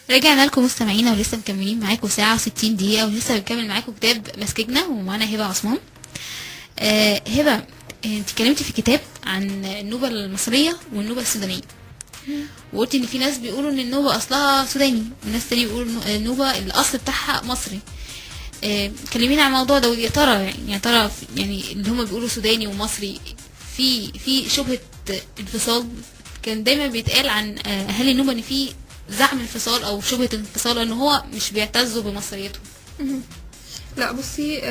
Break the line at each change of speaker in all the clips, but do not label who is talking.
رجعنا لكم مستمعينا ولسه مكملين معاكم ساعة وستين دقيقة، ولسه بنكمل معاكم كتاب مسكجنا ومعانا هبة عثمان. هبة، انت اتكلمتي في كتاب عن النوبة المصرية والنوبة السودانية، وقلتي ان في ناس بيقولوا ان النوبة اصلها سوداني وناس تاني بيقولوا النوبة الاصل بتاعها مصري. كلمينا عن الموضوع ده، ويا ترى يعني يا ترى يعني اللي هما بيقولوا سوداني ومصري في شبهة انفصال؟ كان دايما بيتقال عن اهالي النوبة ان في زعم انفصال او شبهة انفصال، ان هو مش بيعتزوا بمصريتهم.
لا بصي،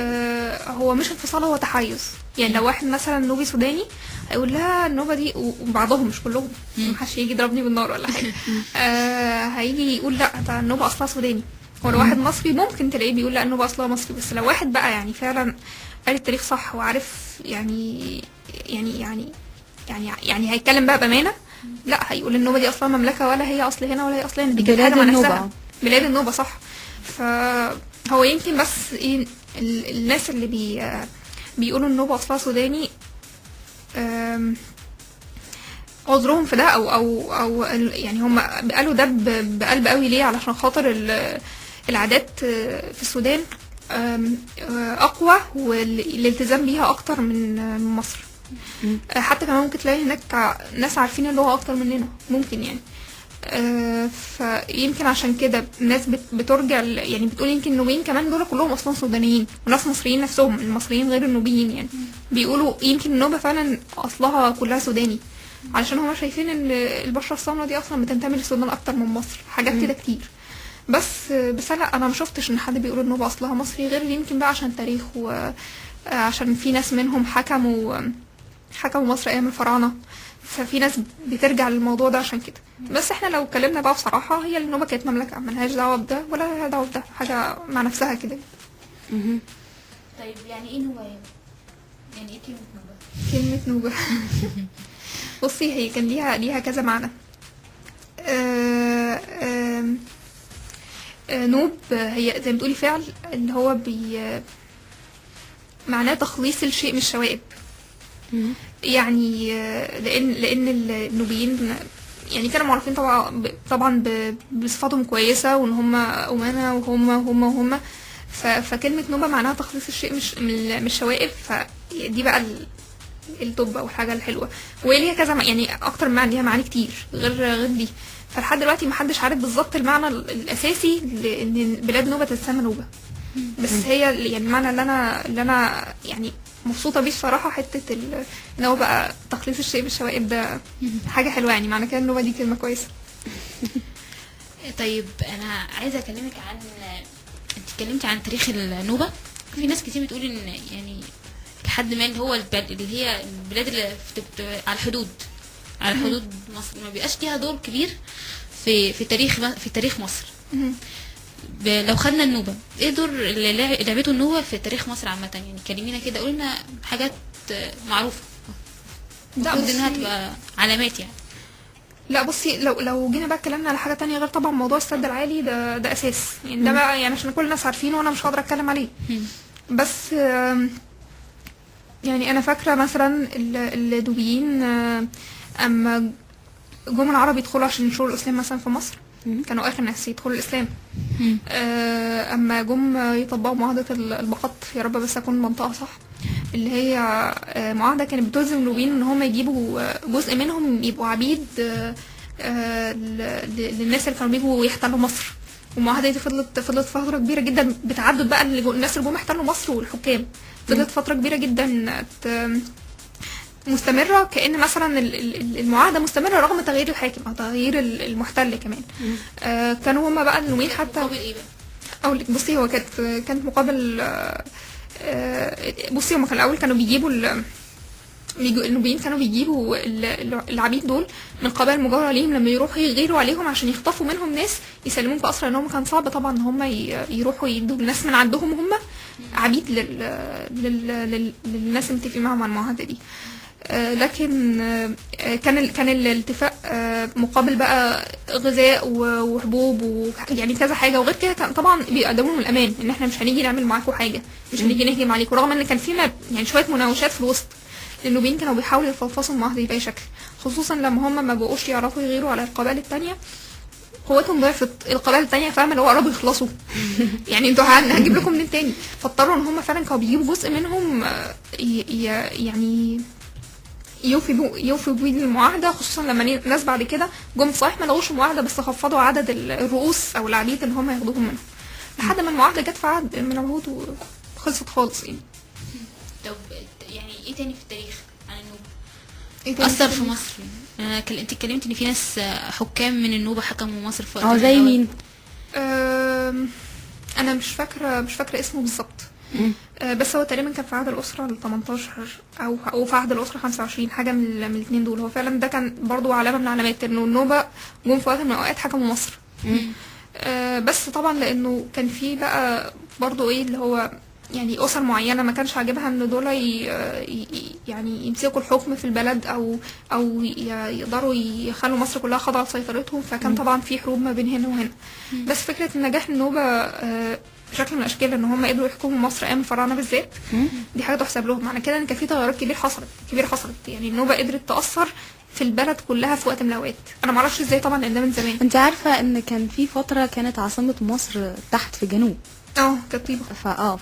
هو مش انفصال، هو تحيز. يعني لو واحد مثلا نوبي سوداني هيقول لها النوبة دي، وبعضهم مش كلهم، محدش يجي يضربني بالنار ولا حاجة، هيجي يقول لا ده النوبة أصلها سوداني. ولو واحد مصري ممكن تلاقيه بيقول لا النوبة أصلها مصري. بس لو واحد بقى يعني فعلا قاري التاريخ صح وعارف يعني هيتكلم بقى بأمانة، لا هيقول النوبة دي أصلها مملكة، ولا هي أصل هنا ولا هي أصل هنا، دي كانت
بلاد
حاجة مع
النوبة.
نفسها. بلاد النوبة صح. فهو يمكن بس ايه الناس اللي بيقولوا النوبة أصلها سوداني، عذرهم في ده او يعني هم قالوا ده بقلب قوي. ليه؟ علشان خاطر العادات في السودان اقوى والالتزام بيها اكتر من مصر. حتى كمان ممكن تلاقي هناك ناس عارفين اللغة اكتر مننا ممكن يعني. فيمكن عشان كده الناس بترجع يعني بتقول يمكن النوبيين كمان دول كلهم اصلا سودانيين، وناس مصريين نفسهم، المصريين غير النوبيين يعني بيقولوا يمكن النوبة فعلا اصلها كلها سوداني، علشان هما شايفين ان البشرة السمراء دي اصلا بتنتمي للسودان اكتر من مصر، حاجات كده كتير. بس لا انا ما شفتش ان حد بيقول النوبة اصلها مصري، غير يمكن بقى عشان تاريخ وعشان في ناس منهم حكموا مصر ايام الفراعنة، ففي ناس بترجع للموضوع ده عشان كده. بس احنا لو اتكلمنا بقى بصراحة، هي النوبة كانت مملكة ملهاش دعوة بده ولا لها دعوة بده، حاجة مع نفسها كده.
طيب يعني ايه نوبة؟ يعني ايه كلمة نوبة؟
كلمة نوبة بصي هي كان ليها كذا معنى. آه، آم، نوب هي زي ما بتقولي فعل اللي هو معناه تخليص الشيء من الشوائب. يعني لان النوبيين يعني كانوا معروفين طبعا بصفاتهم كويسة، وان هم امنا وهم وهم وهم، فكلمه نوبه معناها تخليص الشيء مش من الشوائب. فدي بقى التوب او الحاجة الحلوة، وهي ليها كذا يعني اكتر من معنى، ليها معاني كتير غير دي. فلحد دلوقتي محدش عارف بالظبط المعنى الاساسي ان بلاد نوبه تتسمى نوبه، بس هي يعني المعنى اللي انا يعني مبسوطة بيه الصراحة، حتة ان هو بقى تخليص الشيء بالشوائب، ده حاجة حلوة، يعني معنى كده النوبة دي كلمة كويسة.
طيب انا عايزه اكلمك عن، انت اتكلمتي عن تاريخ النوبة، في ناس كتير بتقول ان يعني لحد ما اللي هو اللي هي البلاد اللي على الحدود، على حدود مصر، ما بيبقاش ليها دور كبير في تاريخ مصر. لو خدنا النوبة، ايه دور اللي لعبته النوبة في تاريخ مصر عامة؟ يعني كلمينا كده، قولنا حاجات معروفة
لا
المفروض انها
بصي
تبقى علامات يعني.
لا بصي، لو جينا بقى اتكلمنا على حاجة تانية غير طبعا موضوع السد العالي ده اساس يعني، ده بقى يعني عشان كل الناس عارفينه وانا مش هقدر اتكلم عليه. بس يعني انا فاكره مثلا النوبيين، اما جم العرب يدخلوا عشان ينشروا الاسلام مثلا في مصر، كانوا اخر ناس يدخلوا الاسلام. اما جم يطبقوا معاهدة البقط، يا رب بس اكون منطقة صح، اللي هي معاهدة كانت بتلزم النوبيين ان هم يجيبوا جزء منهم يبقوا عبيد للناس اللي كانوا بيجوا يحتلوا مصر. والمعاهده دي فضلت فترة كبيرة جدا بتعدد بقى الناس اللي جم احتلوا مصر والحكام، فضلت فترة كبيرة جدا مستمرة، كأن مثلا المعاهدة مستمرة رغم تغيير الحاكم أو تغيير المحتل كمان. كانوا هما بقى النوبيين حتى
مقابل ايه بقى؟
أقول لك، بصي هو كانت مقابل، بصي هما كان الأول كانوا بيجيبوا النوبيين كانوا بيجيبوا العبيد دول من قبائل مجاورة ليهم لما يروحوا يغيروا عليهم عشان يخطفوا منهم ناس يسلموهم في أسرى، لأنهم كان صعب طبعا إن هم يروحوا يدوا الناس من عندهم هم عبيد للناس اللي متفقين معاهم على المعاهدة دي. لكن كان الاتفاق مقابل بقى غذاء وحبوب ويعني كذا حاجة، وغير كده كان طبعا بيقدموا لهم الامان ان احنا مش هنيجي نعمل معاكم حاجه، مش هنيجي نهجم عليكم، رغم ان كان في يعني شوية مناوشات في الوسط. النوبيين كانوا بيحاولوا يفلفصوا المعاهدة دي باي شكل، خصوصا لما هم ما بقوش يعرفوا يغيروا على القبائل التانية. قوتهم ضعفت، القبائل التانية فاهمه اللي هو قربوا يخلصوا يعني انتوا هنجيب لكم منين تاني؟ فاضطروا ان هم فعلا كانوا بيجيبوا جزء منهم يعني يوفي بيه المعاهدة، خصوصا لما الناس بعد كده جم صحيح ما لغوش المعاهدة بس خفضوا عدد الرؤوس او العبيد اللي هم ياخدوهم منهم، لحد ما المعاهدة جت في عهد من العهود وخلصت خالص يعني.
طب يعني ايه تاني في التاريخ عن النوبة؟
ايه تاني؟
اثر في مصر يعني. انا انت اتكلمت ان في ناس حكام من النوبة حكموا مصر في وقت
اه زي مين؟
انا مش فاكره اسمه بالظبط، بس هو تقريبا كان في عهد الاسرة ال 18 او في عهد الاسرة 25، حاجة من الاثنين دول. هو فعلا ده كان برضو علامة من العلامات انه النوبة جم في وقت من الاوقات حكموا مصر. بس طبعا لانه كان في بقى برضو ايه اللي هو يعني اسر معينة ما كانش عاجبها ان دول يعني يمسكوا الحكم في البلد او يقدروا يخلوا مصر كلها خاضعة لسيطرتهم، فكان طبعا في حروب ما بين هنا وهنا. بس فكرة نجاح النوبة بشكل من الاشكال ان هم قدروا يحكموا مصر ايام الفراعنة بالذات، دي حاجة تحسب لهم. معنى كده ان كان في تغيرات كبيرة حصلت يعني النوبة قدرت تاثر في البلد كلها في وقت من الاوقات. انا ما اعرفش ازاي طبعا لان ده من زمان.
انت عارفه ان كان في فترة كانت عاصمة مصر تحت في الجنوب،
كانت طيبة.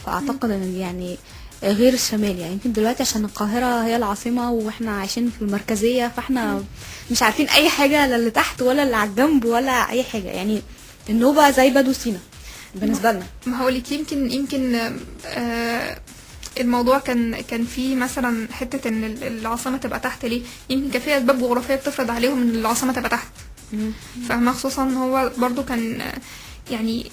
فاعتقد ان يعني غير الشمال، يعني يمكن دلوقتي عشان القاهرة هي العاصمة واحنا عايشين في المركزية، فاحنا مش عارفين اي حاجة لا اللي تحت ولا اللي على الجنب ولا اي حاجة. يعني النوبة زي بدو سينا بالنسبة لنا.
ما هقولك يمكن الموضوع كان فيه مثلا حتة ان العاصمة تبقى تحت ليه، يمكن كان فيه اسباب جغرافية بتفرض عليهم ان العاصمة تبقى تحت، فاهمه؟ خصوصا هو برضو كان يعني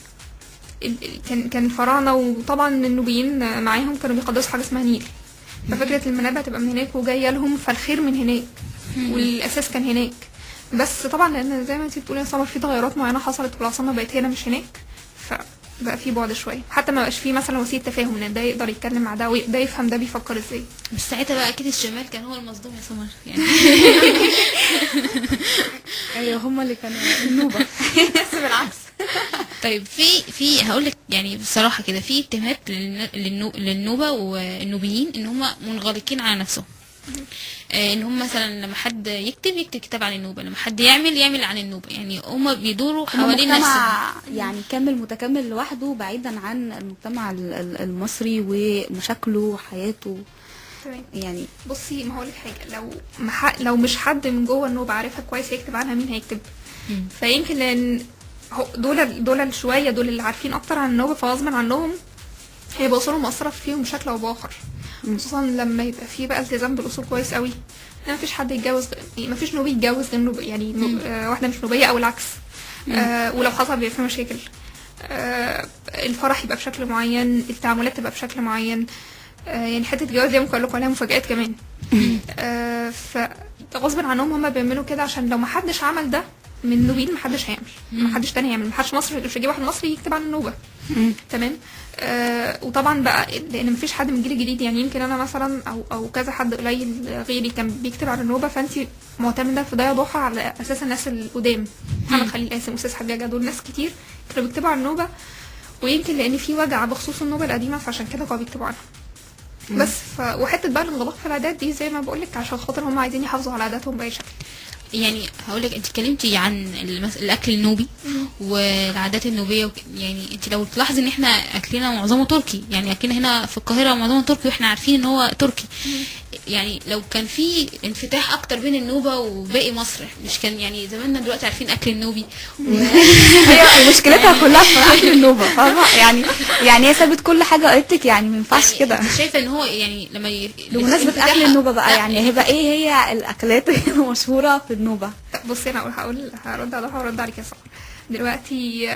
كان الفراعنة وطبعا النوبيين معاهم كانوا بيقدسوا حاجة اسمها نيل، ففكره المنابع تبقى من هناك وجاية لهم، فالخير من هناك والاساس كان هناك. بس طبعا لان زي ما انت بتقولي يا سمر في تغيرات معينة حصلت والعاصمه بقت هنا مش هناك، فبقى في بعد شوية، حتى ما بقاش في مثلا وسيلة تفاهم ان ده يقدر يتكلم مع ده وده يفهم ده بيفكر ازاي.
بس ساعتها بقى اكيد الشمال كان هو المصدوم يا سمر يعني.
ايوه هم اللي كانوا النوبة
بس بالعكس.
طيب في هقول لك يعني بصراحة كده، في اتهامات للنوبه والنوبيين ان هم منغلقين على نفسهم، ان هم مثلا لما حد يكتب كتاب عن النوبة، لما حد يعمل عن النوبة، يعني هم بيدوروا حوالين نفسهم،
يعني كامل متكامل لوحده بعيدا عن المجتمع المصري ومشاكله وحياته.
تمام.
يعني
بصي ما هقولك حاجة، لو مش حد من جوه النوبة عارفها كويس يكتب عنها، مين هيكتب؟ فيمكن لان دول شوية دول اللي عارفين اكتر عن النوبة، فغصب عنهم هيبقى اصولهم مؤثرة فيهم بشكل او باخر، خصوصا لما يبقى فيه بقى التزام بالاصول كويس قوي. ما فيش حد يتجوز، ما فيش نوبي يتجوز غير نوبي، يعني واحدة مش نوبيه او العكس، ولو حصل بيبقى فيه مشاكل. الفرح يبقى بشكل معين، التعاملات تبقى بشكل معين، يعني حتة الجواز دي ممكن اقول لكم عليها مفاجآت كمان. فغصب عنهم هم بيعملوا كده، عشان لو ما حدش عمل ده من نوبيين ما حدش هيعمل، ما حدش تاني هيعمل، ما حدش مصري مش هيجيب واحد مصري يكتب عن النوبة. تمام. وطبعا بقى لان مفيش حد من الجيل الجديد، يعني يمكن انا مثلا او كذا حد قليل غيري كان بيكتب عن النوبة، فانت معتمدة في ضياء ضحى على اساس الناس القدام، محمد خليل قاسم، استاذ حجاجه، دول ناس كتير كانوا بيكتبوا عن النوبة، ويمكن لان في وجع بخصوص النوبة القديمة فعشان كده كانوا بيكتبوا عنها. بس وحتة بقى الانغلاق في العادات دي زي ما بقولك عشان خاطر هم عايزين يحافظوا على عاداتهم باي شكل.
يعني هقولك انت اتكلمتي عن الاكل النوبي والعادات النوبيه يعني انت لو تلاحظي ان احنا اكلنا معظمه تركي، يعني اكلنا هنا في القاهرة معظمه تركي واحنا عارفين ان هو تركي. يعني لو كان في انفتاح اكتر بين النوبة وباقي مصر، مش كان يعني زماننا دلوقتي عارفين اكل النوبي
هي مشكلتها كلها في اكل النوبة، فاهمه؟ يعني هي سابت كل حاجة قالت يعني ما ينفعش كده.
انت شايفه ان هو يعني لما
بمناسبة اكل النوبة بقى، يعني هيبقى ايه هي الاكلات المشهورة في النوبة؟
بصي انا هقول هرد على هرد عليك يا ساره دلوقتي.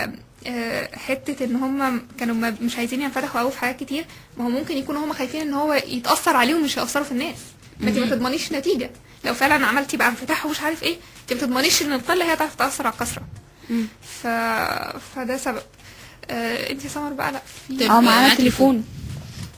حتة ان هم كانوا مش عايزين ينفتحوا قوي في حاجات كتير، ما هو ممكن يكونوا هم خايفين ان هو يتاثر عليهم مش هيأثروا في الناس. ما انت ما تضمنيش نتيجة لو فعلا عملتي بقى انفتاح ومش عارف ايه، انت ما تضمنيش ان القلة هي هتعرف تاثر على الكثرة. فده سبب. انت يا سمر بقى لا في
معانا تليفون.